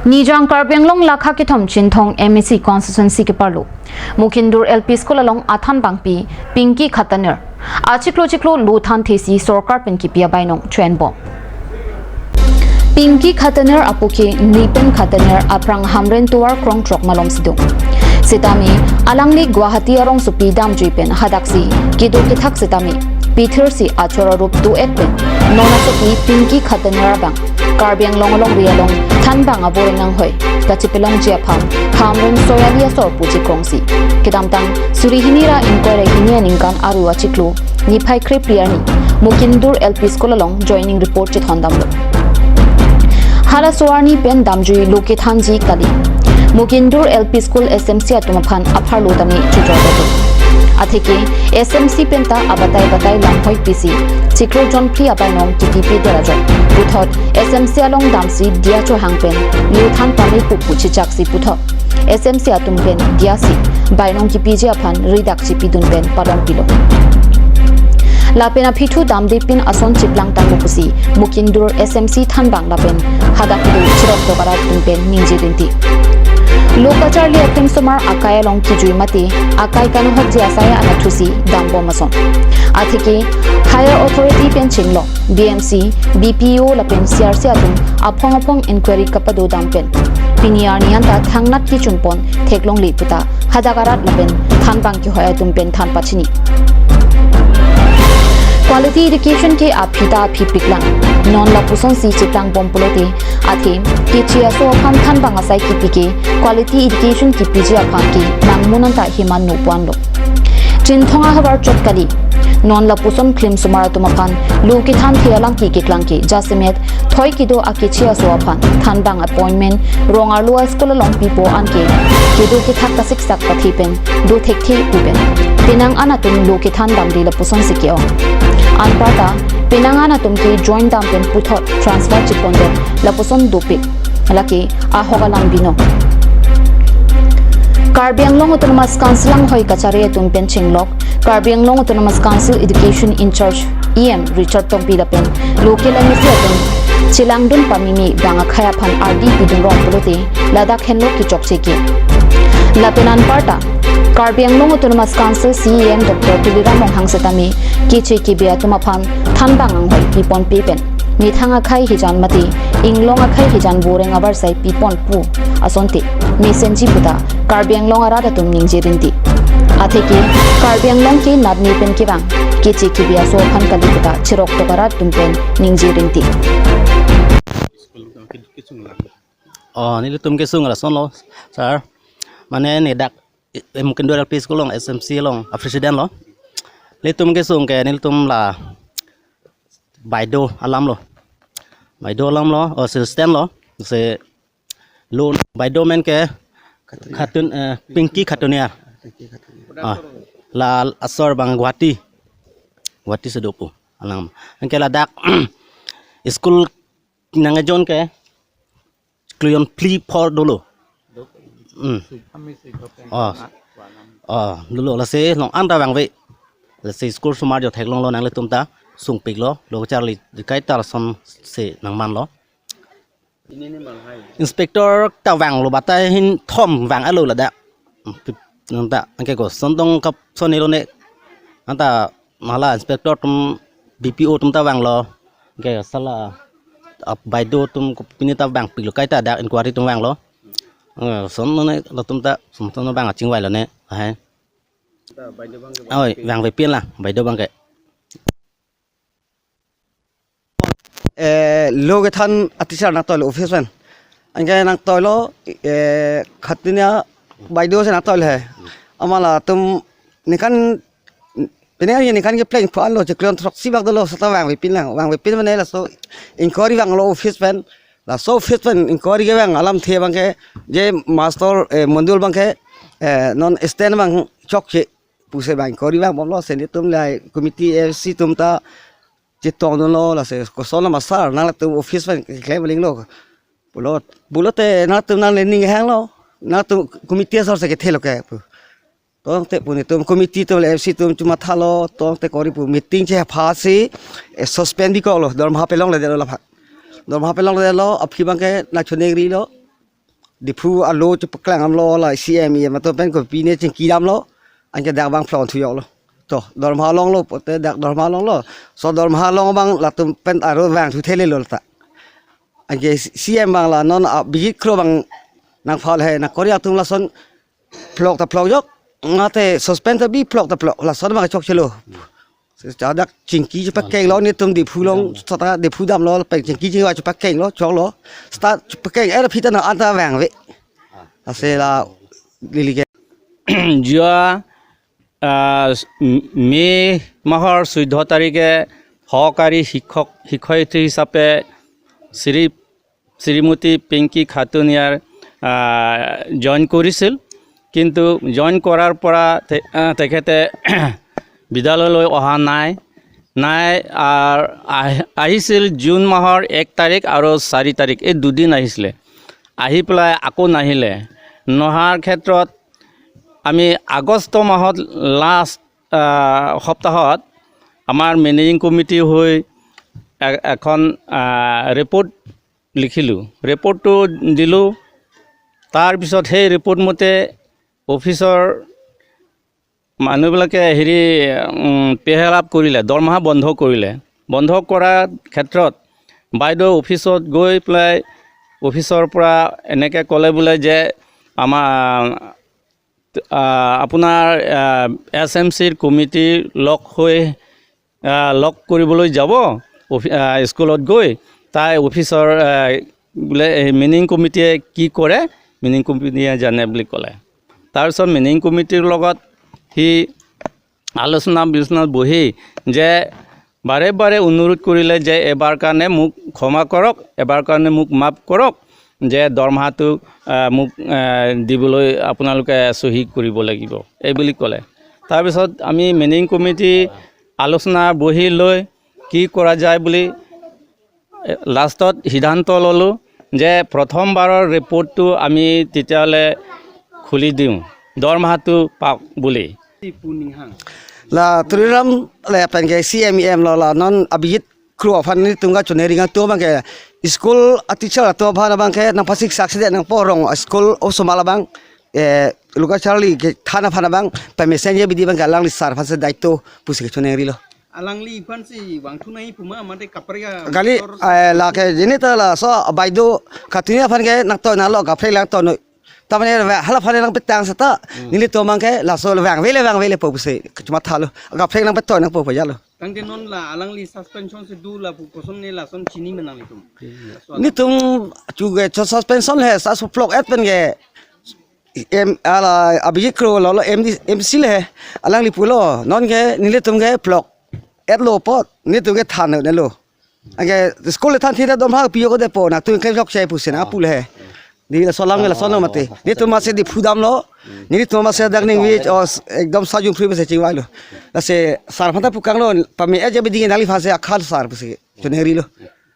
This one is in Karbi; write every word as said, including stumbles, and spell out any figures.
Nijang Karbi Anglong lakha kethom Chinthong M A C constituency keparlo Mukindur L P School along athanbangpi Pinky Khattanir achiklo chiklo lo thanthesi sorkar pen kipi abainong chuen bom. Pinky Khattanir apo ke Nipen Khattanir, aphrang Hamren tovar krongthrok malom si do. Sitame alangli Guwahati arongsopi damjui pen hadaksi kedo kethak sitame pithirsi achor arup do-et pen non asopi Pinky Khattanir abang Karbi Anglong alongri along thanbang aboreng anghoi kachepelongji aphan Hamren Soyali asor pu chekrongsi kedamtang suri hini ra ingkoi ra hini aningkan aru achiklo niphai krephli arni Mukindur L P School along joining report chethondamlo. Halaso arni pen damjui lo kethanji kali. Mukindur L P School S M C atum aphan apharlo tame chujor do. Atheke S M C penta abatai batai lamhoi pisi chiklo jonphli abainong kipi peder ajok puthot S M C along damsi diya chohang pen lo than pame pu pu chichaksi puthot S M C atum pen diya si bainong kipiji aphan ridak chipidun pen palongpilo. Lapen aphi thu damde pin ason chiplang tanglo pusi Mukindur S M C thanbang lapen hadak kedo chirok tokarat atum pen ningje rinti. Lo kacharli aklem somar akai along kijui mate akai kanohokji asai anatthusi dambom ason. Atheke higher authority pen chenglok B M C, B P O lapen C R C atum aphong aphong inquiry kapado dam pen pini arni anta thangnat kechunpon theklongle puta hadak arat lapen thanbang kehoi atum pen than pachini. Quality education ke aphi ta aphi piklang. Non lapusonsi cheplangbom pulote athe keche aso aphan thanbang asai kipi ke quality education kipiji aphan ke nangmun anta heman no puanlo. Chinthong ahavar chot kali. Non lapuson klim sumar atum aphan lo kethanthe alangki keklang ke jasemet thoi kedo akeche aso aphan thanbang appointment rong arlo a-school along pipo anke kedo kethak kasiksak pathe pen do thekthe pu pen penang an atum lo kethan damde lapusonsi ke-ong. Anparta penang an atum ke join dam pen puthot transfer chepon det lapuson dopik. Lake ahok alam binong. Karbi Anglong Autonomous Council anghoi kachari atum pen chenglok Karbi Anglong Autonomous Council Education in-charge E M Richard Tokbi lapen local M A C atum chelangdun pamimi bang akhai aphan ardi pidun rong pulote ladak henlo kechokche ke. Lapen anparta Karbi Anglong Autonomous Council C E M Doctor Tuliram Ronghang setame keche kebe atum aphan thanbang anghoi pipon pe pen methang akhai hijan mate inglong akhai hijan boreng abarsai pipon pu asonte mesenji puta Karbi Anglong arat atum ningje rinti. Atheke Karbi Anglong ke natne pen kevang keche kebe aso aphan kali puta chirok tokarat atum pen ningje rinti. Oh, nelitum kesung lasonlo, sir. Mane ne dak, eh, Mukindur L P School along S M C along a-president lo. Nelitum kesung ke nelitum la baido alam lo. Baido alam lo, oh, assistant lo. Se lo baido amen ke Khatun, eh, Pinky Khattanir. Ah, la asor abang Guwahati. Guwahati si do pu alam. Anke ladak school nangkejon ke klem phli phor dolo. Hmm. Oh. Oh, dolo lasi long-an ta vangve. Lasi school sumar jo theklonglo nanglitum ta sungpiklo. Lo kacharli kaita lasonsi nangmanlo. Inspector ta vanglo batai hin thom vang-etlo ladak. Nang ta anke ko sondong kap sonelo ne. Anta hala inspector atum, D P O atum ta vanglo. Anke sala ap baido atum kopine ta vangpiklo kaita dak inquiry atum vanglo. Eh, son ne latum ta son ton vang achingvailo ne. Hai. Oi, vangve pinlang, baido abang ke. Eh, lo kethan a-teacher nangtoilo office pen. Anke nangtoilo, eh, Khattanir baido si nangtoilo he. Amat latum ningkan, pini ningkan ke pleng phan lo, chiklo throksi bak dolo, seta vangve pinlang, vangve pin mane laso inquiry vanglo office pen. Laso office pen inquiry kevang alamthe abang ke, je master, eh, Mondol abang ke, eh, non stand abang chokche pusi abang inquiry vangbomlo, se nelitum la committee A F C atum ta chetongdunlo, lasi koson lo ma sir, nangtum office pen keklem linglo. Pulo, pulote nangtum nang le ning hanglo, nangtum committee asor si kethelo ke pu. Tangte pu nelitum committee atum le A F C atum chuma thalo, tangte kori pu meeting chepha si, eh, suspend bikoklo, dormoha pelongledetlo laphan. Dormoha pelongledetlo, aphi abang ke nangchoningrilo. Diphu alo chepaklang damlo la C M E M atum pen kopine chingki damlo. Anke dak abang phlong thuyoklo. To, dorma longlo pote dak dorma longlo. So dorma long abang latum pen aro vangthu thelelo ta. Anke C M abang la non Abhijit Kro abang nangphan he, nang Korea atum lason phlok ta phlokjok. Mate suspend ta bi phlok ta phlok. Lason abang chokchelo. Dak chingki chepakenglo, netum Diphu along seta Diphu damlo, peng chingki chingki chepakenglo, choklo. Seta chepakeng er phita na anta vangve. Lasi la lili ke. যোৱা, আহ, মে' মাহৰ চৈধ্য তাৰিখে সহকাৰী শিক্ষক, শিক্ষয়িত্ৰী হিচাপে শ্ৰী, শ্ৰীমতী পিংকী খাটুনিয়াৰ, আহ, জইন কৰিছিল। কিন্তু জইন কৰাৰ পৰা তে-, আহ, তেখেতে বিদ্যালয়লৈ অহা নাই, নাই। আৰু আহ-, আহিছিল জুন মাহৰ এক তাৰিখ আৰু চাৰি তাৰিখ, এই দুদিন আহিছিলে। আহি পেলাই আকৌ নাহিলে। নহাৰ ক্ষেত্ৰত আমি আগষ্ট মাহত লাষ্ট, আহ, সপ্তাহত আমাৰ মেনেজিং কমিটি হৈ এ-, এখন, আহ, ৰিপৰ্ট লিখিলোঁ। ৰিপৰ্টটো দিলোঁ। তাৰপিছত সেই ৰিপৰ্ট মতে অফিচৰ মানুহবিলাকে হেৰি, উম, পেহেলাপ কৰিলে, দৰমহা বন্ধ কৰিলে। বন্ধ কৰাৰ ক্ষেত্ৰত বাইদেউ অফিচত গৈ পেলাই অফিচৰ পৰা এনেকে ক'লে বোলে যে আমাৰ, আহ, আপোনাৰ, আহ, এছ এম চিৰ কমিটিৰ লগ হৈ, আহ, লগ কৰিবলৈ যাব অফি-, আহ, স্কুলত গৈ। তাই অফিচৰ, আহ, বোলে এই মেনেজিং কমিটিয়ে কি কৰে, মেনেজিং কমিটিয়ে জানে বুলি ক'লে। তাৰপিছত মেনেজিং কমিটিৰ লগত সি আলোচনা বিলোচনাত বহি যে বাৰে বাৰে অনুৰোধ কৰিলে যে এবাৰ কাৰণে মোক ক্ষমা কৰক, এবাৰ কাৰণে মোক মাফ কৰক, যে দৰমহাটো, আহ, মোক, আহ, দিবলৈ আপোনালোকে চহী কৰিব লাগিব, এই বুলি ক'লে। তাৰপিছত আমি মেনেজিং কমিটি আলোচনা বহি লৈ কি কৰা যায় বুলি, এ, লাষ্টত সিদ্ধান্ত ল'লোঁ যে প্ৰথমবাৰৰ ৰিপৰ্টটো আমি তেতিয়াহ'লে খুলি দিওঁ, দৰমহাটো পাওক বুলি। La Tuliram le pen ke C M E M lo la non Abhijit Kro aphan netum kachoneri atum abang ke school a teacher atum aphan abang ke nangpasik saksi de nangporong school osomar abang, eh, Luka Charlie kethan aphan abang pemesen je bidi abang ke alangli sar aphan si daito pusi kachoneri lo. Alangliphan si vangthu nangji pu ma mate kaprek a Kali, eh, la ke jini ta laso baido Khatuni aphan ke nangtoinalo, kaprek lang toinoi. Tamane ve hala aphan nangpetang seta, nelitum abang ke laso vangve le vangve le po pusi kachuma thalo. Kaprek nangpetoi nangpo pajalo. Tangte non la alangli suspension si do la pu koson ne lason chini ma nanglitum? Netum chuge cho suspension he sa suplok et pen ke M, ala Abhijit Kro lo, lo M D, M C le he. Alangli pulo, non ke nelitum ke phlok etlo apot netum ke than ne lo. Anke school le than thida dom ha piyo ko de po na tu ke jok chai pusi na pu le he. Di laso alam ke laso lo mate. Netum masi Diphu damlo. Netum masi dak ning vi o ekdom sajung phri bese chingvailo. Lasi sar aphan ta pukanglo, pame aja bidi nangliphan si akhal sar pusi choneri lo.